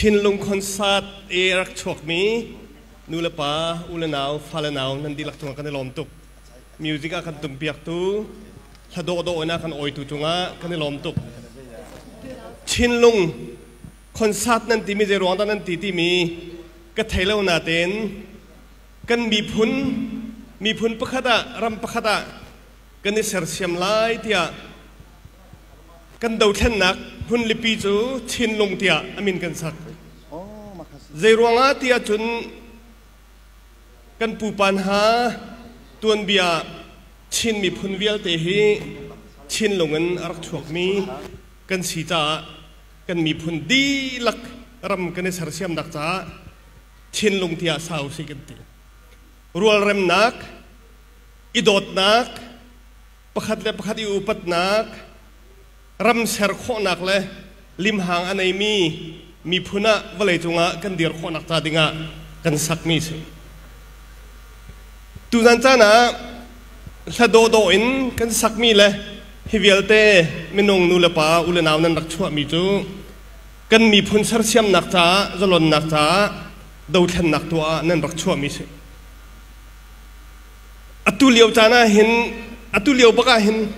Chinlung concert i rak chuakmi nu le pa, u le nau, fa le nau nan dihlak cungah kan i lawm tuk. Music a kan tumpiaktu, hla dawhdawh in a kan awitu cungah kan i lawm tuk. Chinlung concert nan timi zei ruang dah nan ti timi ka thei lo natein kan miphun miphun pakhat ah ram pakhat ah kan i sersiam lai tiah kan dothlennak hmunlipi cu Chinlung tiah a min kan sak. Zei ruangah tiah cun kan pupa hna tuanbia Chin miphun vialte hi Chinlung in a rak chuakmi kan si caah kan miphun dihlak ram kan i sersiamnak caah Chinlung tiah sa usih kan ti. Rualremnak, i dawtnak, pakhat le pakhat i upatnak, ram ser khawhnak le limhang a neimi miphun ah vawleicung ah kan dir khawhnak ca dingah kan sakmi si. Tuzan caan ah hla dawhdawh in kan sakmi le hi vialte minung nu le pa u le nau nan rak chuahmi cu kan miphun sersiamnak caah zalonnak caah dothlennak tuah ah nan rak chuahmi si. Atu lio caan ah hin atu lio bak ah hin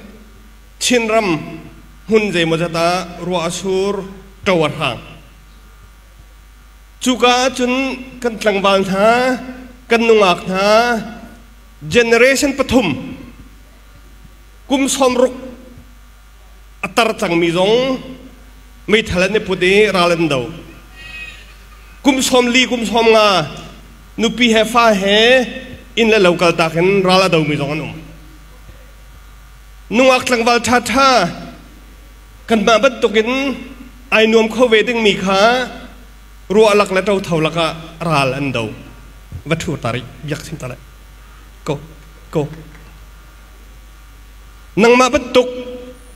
Chinram hmun zeimawzat ah ruah a sur ṭo a hrang. Cuka ahcun kan tlangval hna, kan nungak hna, generation pathum kum 60 a tar cangmi zong meithal an i put i ral an do. Kum 40 kum 50 nupi he fa he inn le lo kaltak in ral a domi zong an um. Nungak tlangval ṭhaṭha kanmah bantukin ai nuam kho ve dingmi kha ruah lak le ṭotho lakah ral an do. Va ṭhu ta rih, biak sim ta lai. Go, go. Nangmah bantuk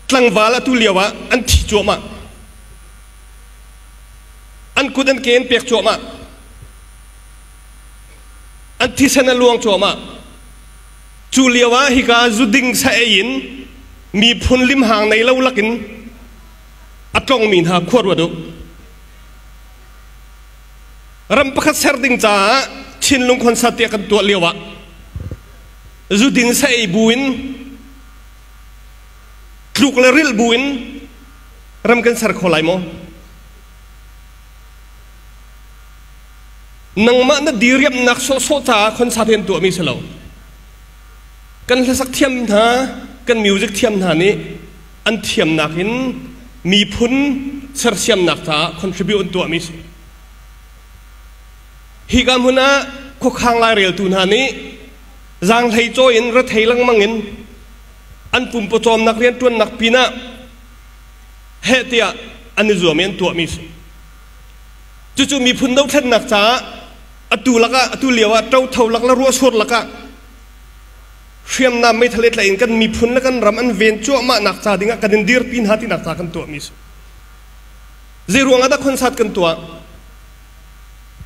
tlangval atu lio ah an thi cuahmah. An kut an ke an pek cuahmah. An thisen a luang cuahmah. Cu lio ah hika zuding sa ei in miphun limhang nei lo lakin a tlongmi hna khua ruat u. Ram pakhat ser ding caah Chinlung concert tiah kan tuah lio ah zudin sa ei bu in tluk le rilh bu in ram kan ser kho lai maw? Nangmah na diriamnak sawhsawh caah concert hi an tuahmi si lo. Kan hlasak thiam hna, kan music thiam hna nih an thiamnak in miphun sersiamnak caah contribute an tuahmi si. Hika hmun ah khuakhang laireltu hna nih zaanghlei cawi in rethei lengmang in an pumpawcawmnak rianṭuannak pinah heh tiah an i zuam i an tuahmi si. Cucu miphun dothlennak caah atu lakah atu lio ah ṭotho lak le ruahsur lakah hriamnam meithal i tlaih in kan miphun le kan ram an ven cuahmahnak ca dingah kan in dirpi hna tinak ca kan tuahmi si. Zei ruangah dah concert kan tuah?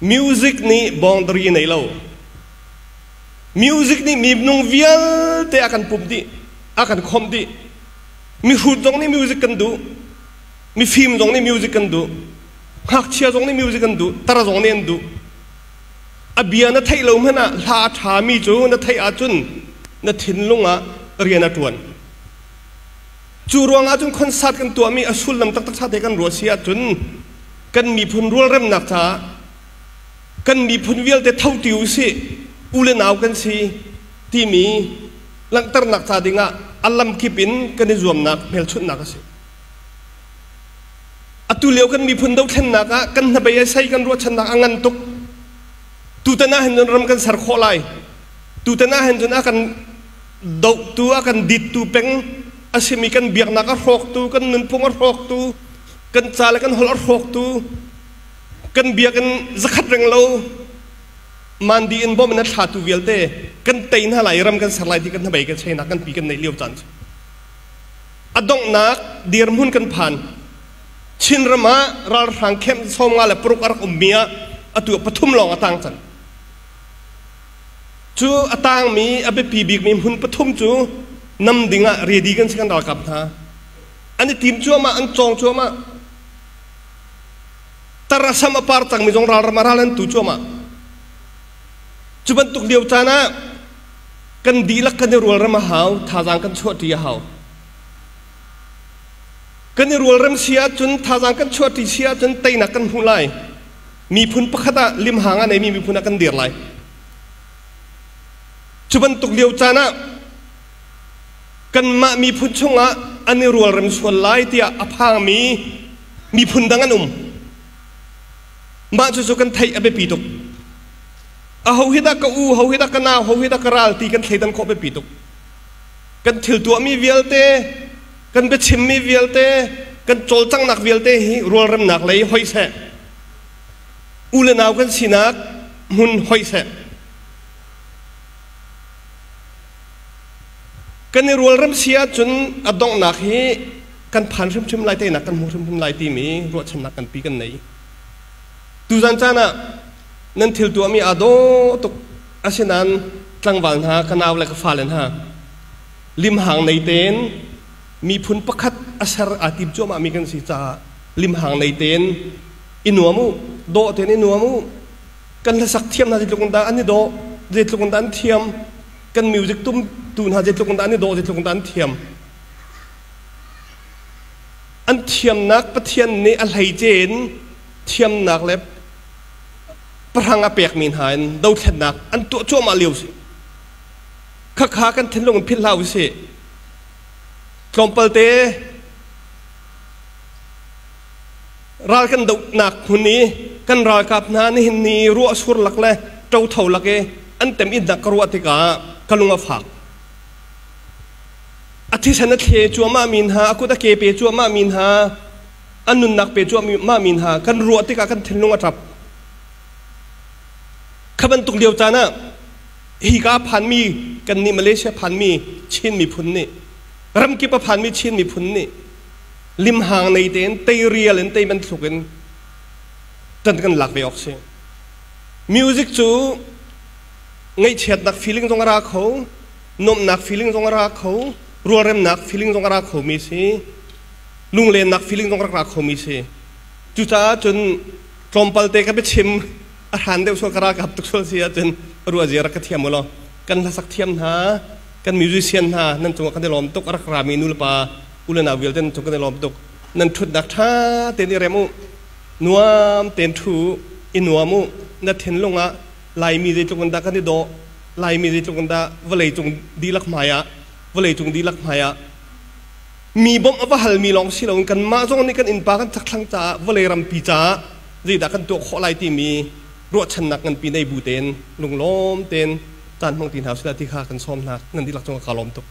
Music nih boundary nei lo. Music nih minung vialte a kan pumh dih, a kan khomh dih. Mihrut zong nih music kan duh. Mifim zong nih music kan duh. Ngakchia zong nih music an duh, tar zong nih an duh. A bia na theih lo hmanh ah hla a ṭhami cu na theih ahcun na thinlung ah rian a ṭuan. Cu ruangah cun concert kan tuahmi a sullam taktak ṭha te kan ruah si ahcun kan miphun rualremnak caah kan miphun vialte tho ti usih, u le nau kan si timi langhternak ca dingah a lamkip in kan i zuamnak hmelchunhnak a si. Atu lio kan miphun dothlennak ah kan hnabei a sei kan ruahchannak a ngan tuk. Tutan ah hin cun ram kan ser khawh lai. Tutan ah hin cun a kan dohtu, a kan dittu peng a simi kan biaknak a hrawktu, kan nunphung a hrawktu, kan ca le kan holh a hrawktu, kan biakinn zakhat reng lo mandi in bom in a thlatu vialte kan tei hna lai i ram kan ser lai ti kan hnabei kan cheinak kan pi kan neih lio caan cu. A donghnak dirhmun kan phan. Chinram ah ralhrang camp 56 a rak ummi ah atu pathum lawng a tang cang. Cu a tangmi a biapi bikmi hmun pathum cu nam ding ah ready kan si kan ralkap hna. An i tim cuahmah, an cawng cuahmah. Tar a sam a par cangmi zong ralram ah ral an tu cuahmah. Cu bantuk lio caan ah kan dihlak kan i rualrem a hau, thazaang kan chuahṭi a hau. Kan i rualrem si ahcun, thazaang kan chuahṭi si ahcun teinak kan hmu lai. Miphun pakhat ah limhang a neimi miphun ah kan dir lai. Cu bantuk lio caan ah kanmah miphun chungah an i rualrem sual lai tiah a phangmi miphun dang an um. Mah cucu kan theih a biapi tuk. Aho hi dah ka u, ho hi dah ka nau, ho hi dah ka ral ti kan thleidan khawh biapi tuk. Kan thil tuahmi vialte, kan biachimmi vialte, kan cawlcanghnak vialte hi rualremnak lei hoih seh. U le nau kan sinak hmun hoih seh. Kan i rualrem si ahcun a donghnak hi kan phan hrimhrim lai, teinak kan hmu hrimhrim lai timi ruahchannak nganpi kan nei. Tuzan caan ah nan thil tuahmi aa dawh tuk. Asinain tlangval hna, ka nau le ka fale hna, limhang nei tein miphun pakhat a ser aa tim cuahmahmi kan si caah limhang nei tein i nuam u, dawh tein i nuam u. Kan hlasak thiam hna zeitluk in dah an i dawh, zeitluk in dah an thiam. Kan music tumtu hna zeitluk in dah an i dawh, zeitluk in dah an thiam. An thiamnak Pathian nih a hleice in thiamnak le pahrang a pekmi hna in dothlennak an tuah cuahmah lio si. Khakha kan thinlung in philh hlah usih. Tlawmpalte ral kan dohnak hmun i kan ralkap hna nihin ni ruah sur lak le ṭotho lak i an tem innak ka ruah tikah ka lung a fak. A thisen a thle cuahmahmi hna, a kut a ke pe cuahmahmi hna, an nunnak pe cuahmahmi hna kan ruah tikah kan thinlung a ṭap. Kha bantuk lio caan ah hika phanmi kannih Malaysia phanmi Chin miphun nih ramkip a phanmi Chin miphun nih limhang nei tein teirial in tei bantuk in ṭan kan lak ve awk si. Music cu ngaihchiatnak feeling zong a ra kho, nuamhnak feeling zong a ra kho, rualremnak feeling zong a ra khomi si, lunglennak feeling zong rak ra khomi si. Cucaah cun tlawmpal te ka biachim a hran deuh sual ka ralkap tuk sual si ahcun ruah zia rak ka thiam u law kan hlasak thiam hna kan musician hna nan cungah kan i lawm tuk a rak rami nu le pa u le nau vialte nan cung kan i lawm tuk nan ṭhutnak ṭha tein i rem u nuam tein ṭhu i nuam u na thinlung ah Laimi zeitluk in dah kan i dawh Laimi zeitluk in dah vawleicung dihlak hmaiah vawleicung dihlak hmaiah mi bawmh a va halmi lawng si loin kanmah zong nih kan innpa kan chakthlang caah vawlei rampi caah zeidah kan tuah khawh lai timi ruahchannak nganpi nei bu tein lunglawm tein caan hmang ti hna usih ti kha kan sawm hna nan dihlak cungah kaa lawm tuk.